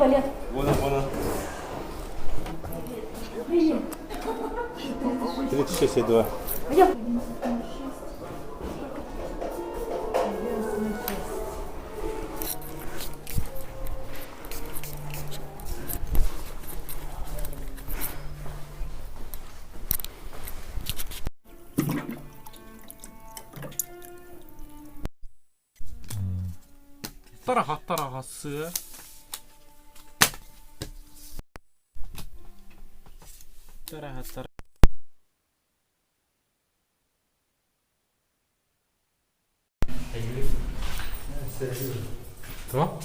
Балет. Вон, вон. 36,2. Тараҕа сыа. Тараҕа тара. Туох?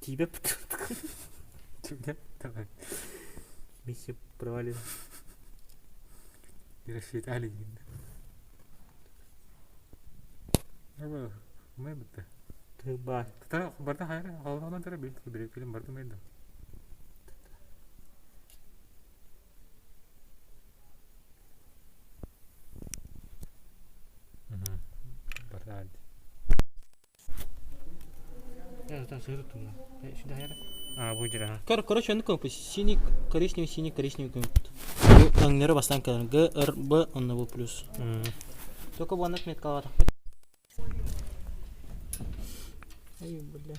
Тебе Миссия провалена. Тыба. Короче, ну компас синий, коричневый, синий, коричневый компас. Өҥнөрө бастаан кэлэн Г, Р, Б, онно бу плюс. Только бу аннык меткалаатахпыт. Ай, бля.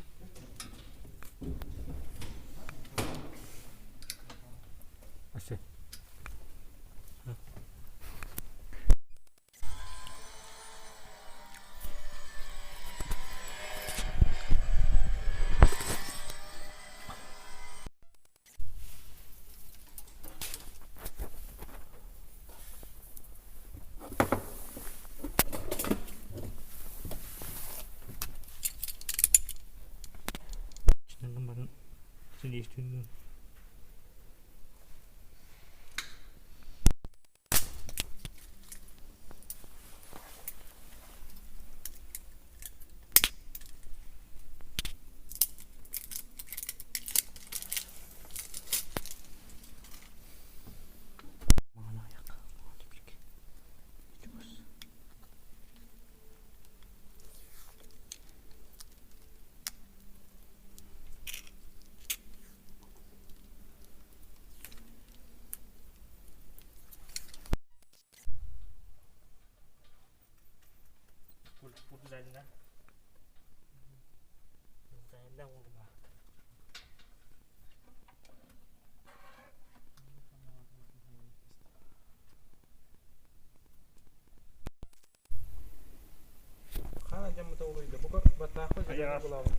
Хаана дьаммыта улуйда. Бука баттаахпыт булабын.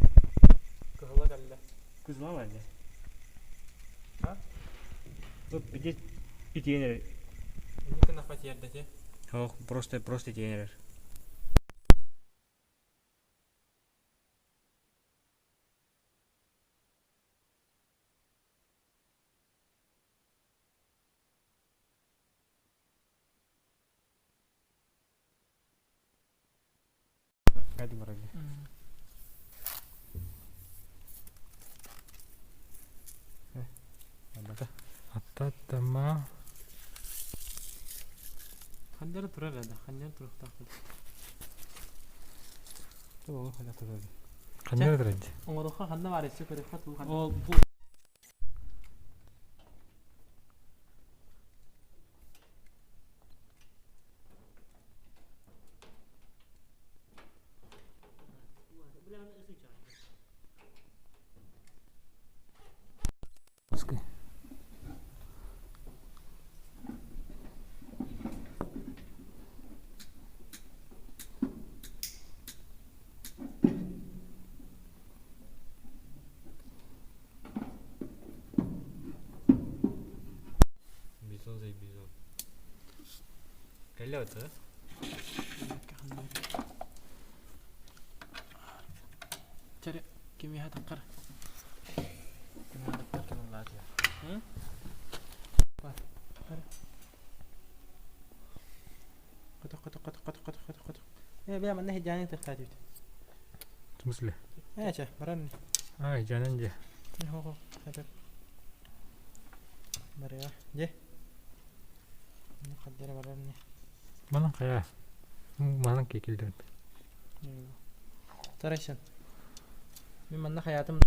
Кыһыла кэллэ. Кызыла валля. А? Бу итиэнер. Инникин ахпат yerдете. Ох, просто просто итиэнер. Hadi вроде. Аттаттама. Ханнары турар эда, ханнары туруктаах. Ханнары турар. Оҥоруха ханна баар өссө көрүөххэ туу ханна. Ол бу Биллэ это. Чары кимиэхэ таххар? Кимиэхэ таххар кымыллааты. Котох котох котох котох котох котох котох. Э бля манна хиджааны тахтаатыбыт. В смысле? Э чэ баран. А, жанан же. Хо хо. Хапеп. Барыа. Же. Хаддара баран. Манан кая. Манан кекилдер. Тарайсан. Мин манна хаятым.